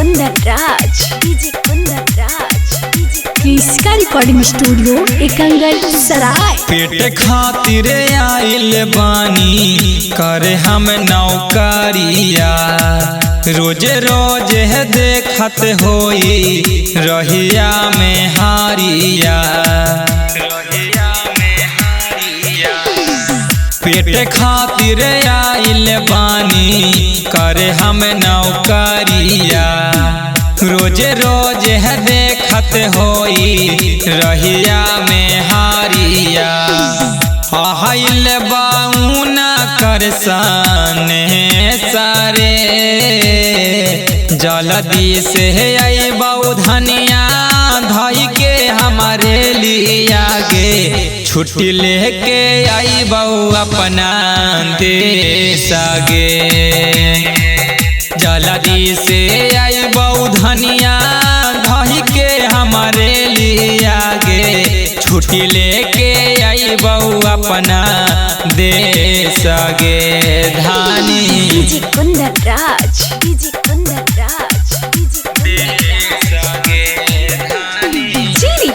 Kundan Raj, DJ Kundan Raj, DJ Krishka recording studio Ekangar Sarai. पेट खातिर आइल बानी करे हम नौकरिया, रोज रोज है देखत होई रहिया में हारिया। पेट खातिर आइल बानी करे हम नौकरिया, रोज रोज है देखत होई रहिया में हारिया। आइल बाऊना कर साने सारे, जल्दी से अइबौ धनिया धई के हमारे लिया गे, छुट्टी लेके अइबौ अपना देश गे। जल्दी से अइबौ धनिया धई के हमारे लिया गे, छुट्टी लेके अइबौ अपना देश गे धानी। DJ Kundan Raj, DJ Kundan Raj, DJ Kundan Raj, Chiri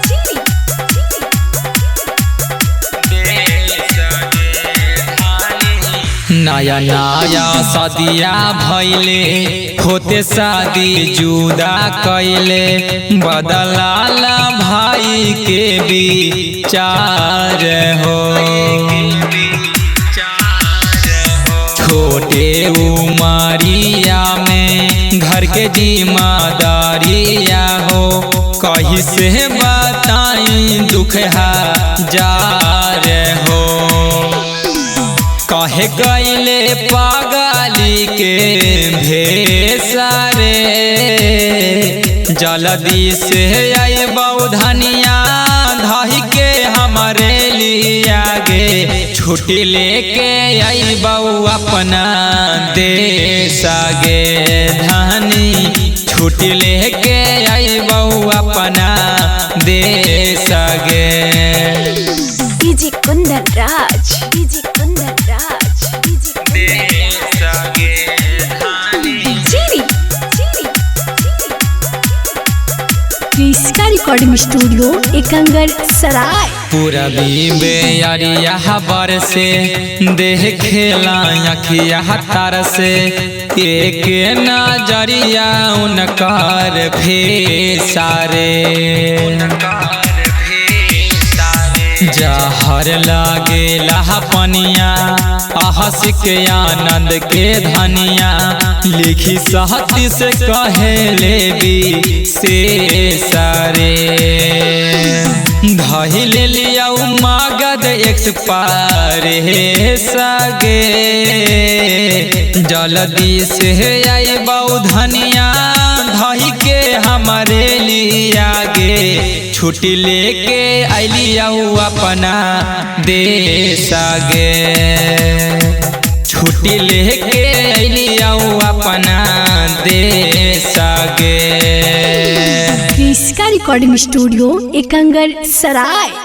Chiri नया नया सदिया भैले होते शादी जुदा कैले, बदलाला भाई के विचार हो। छोटे उमरिया में घर के जिम्मेदारिया हो, कहीं से बताई दुख हजार हो। कहे गईले पागली के भेसारे, जल्दी से अइबौ धनिया धई के हमारे लिया गे, छुट्टी लेके अइबौ अपना देश गे धानी, छुट्टी लेके अइबौ अपना देश गे। DJ Kundan Raj, DJ Kundan Raj, DJ Kundan Raj, Chiri Chiri Krishka recording studio Ekangar Sarai. पूरबी बेअरिया बर से देह खेला अखिया तार से, एक नजरिया उनकर फेसारे। जहर लागे लहा पनिया आहस के आनंद के धनिया, लिखी सहती से कहे लेबी से सारे। धही ले लिया मगध एक्सपायर सगे, जल्दी से अइबौ धनिया धही के हमारे लिया गे, छुट्टी लेके अइलिया अपना देश गे, छुट्टी लेके अइलिया अपना देश गे। कृष्णा रिकॉर्डिंग स्टूडियो एकंगर सराय।